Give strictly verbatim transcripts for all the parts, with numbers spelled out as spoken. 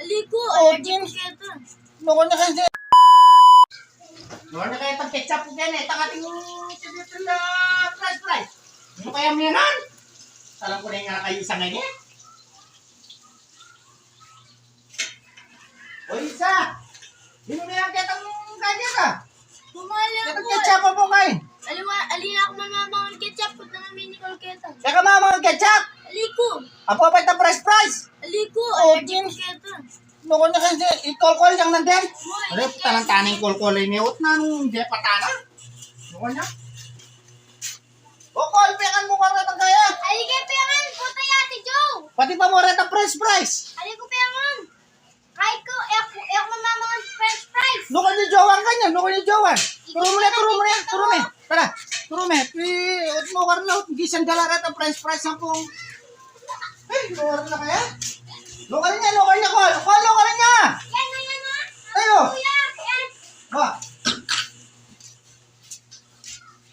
Liko, oh, allergic ku keta. Noko na kasi. Noko na kasi ketchup ku kene, takating ketchup na french fries. Ano kaya menan? Alam ku na ing anak a isang ini. O, isa. Di mu meran ketang kanya ka? Ketang ketchup a pung kain. Aliwa, ali na ku man mamangan ketchup, put na mini kol keta. Kaya ka mamangan ketchup? Liko. Apu, apa itang french fries? Liko, oh, allergic ku keta. Noko na kasi, ikolkol yang nandyan. Are, talan taning kolkol ini, ut nanung de patana. Noko na. Bokol, pengan mu kaya ketang kaya? Ali ke pengan, puta ya si Joe. Pati pa mu retang french fries. Ali ku pengan. Kaya ku, e ku, e ku mamamangan french fries. Noko na jowan kanya, noko na jowan. Turu mu na, turu mu na, turu mu na. Tara, turu mu na. Pi, ut noko na, ut gisan dala retang french fries ampong. Ay, noko na kaya? Noko na, noko na, kol, kol, noko na. Yan na, yan na. Ayo. Kuya, yan. Ba.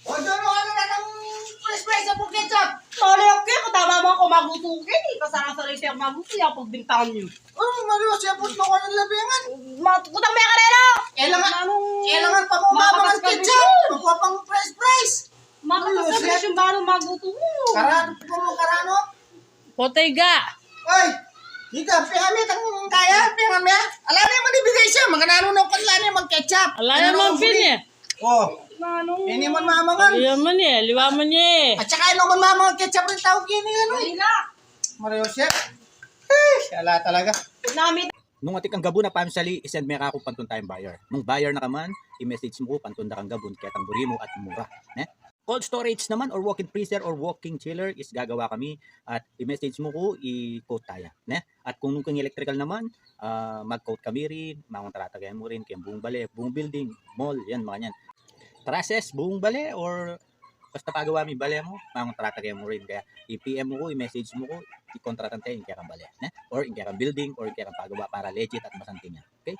O, Joe, ano na tang french fries a pung ketchup? Mali aku ke, kutama mu aku magutu ke, kasarang-sarang siya magutu, ya pagbintangan yu. O, Mario, siya put mo ko ng labingan. Matukutang me karela. Kailangan, kailangan pa mo mamakas ketchup. Makuha pang french fries. Makuha pang french fries, yung baru magutu mu. Karano pa mo, karano? Potay ga. Oy, ika, pengan me tang kaya, pengan me. Ala ne man ibigay siya, makananu na ko, ala ne man ketchup. Ala ne man pin e. O. Ini man mamangan. Iya man e, liwa man e. At saka ino man mamangan ketchup rin tau kini, ano? Mario siya. Ay, ala talaga. Nung atin kang gabun a pamisali, i-send me kaku pantun tayang buyer. Nung buyer na ka man, i-message mu ku pantun da kang gabun, ketang buri mu at mura, ne? Cold storage naman or walk-in freezer or walk-in chiller is gagawa kami at i-message mu ku, i-quote taya, ne? At kung nung keng electrical naman, ah, mag-quote kami rin, mangontrata kaya mu rin, keng buung bale, buung building, mall, yan, mga yan. Trusses, buung bale, or basta pagawa mi bale mu, mangontrata kaya mu rin. Kaya i-P M mu ku, i-message mu ku, ikontratan taya ing kekang bale, ne? Or ing kekang building, or ing kekang pagawa para legit at masanting ya. Okay?